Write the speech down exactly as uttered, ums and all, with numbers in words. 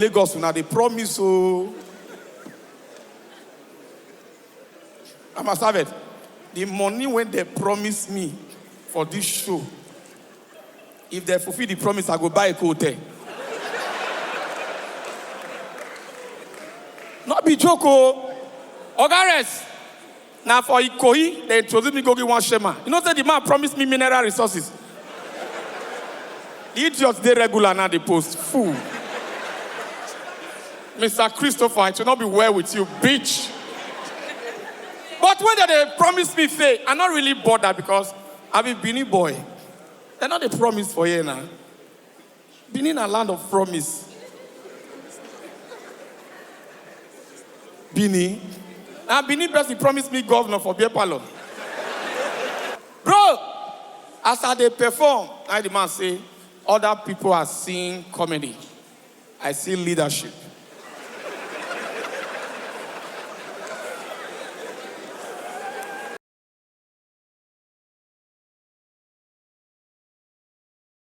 Lagos, una dey promise o. I must have it. The money wey dem promise me for this show, if dem fulfill the promise, I go buy a hotel. No be joke o. Oga Rex, na for Ikoyi dem introduce me go give one shema. You know say the man promise me mineral resources. The idiot dey regular now dey post. Fool. Mister Christopher, it will not be well with you, bitch. But when dem dey promise me faith, I no really bother because I be Benin boy. Dem no dey promise for here now. Benin na land of promise. Benin. Na Benin person promise me governor for beer parlor. Bro, as I dey perform, na the man say, "Other people are seeing comedy. I see leadership."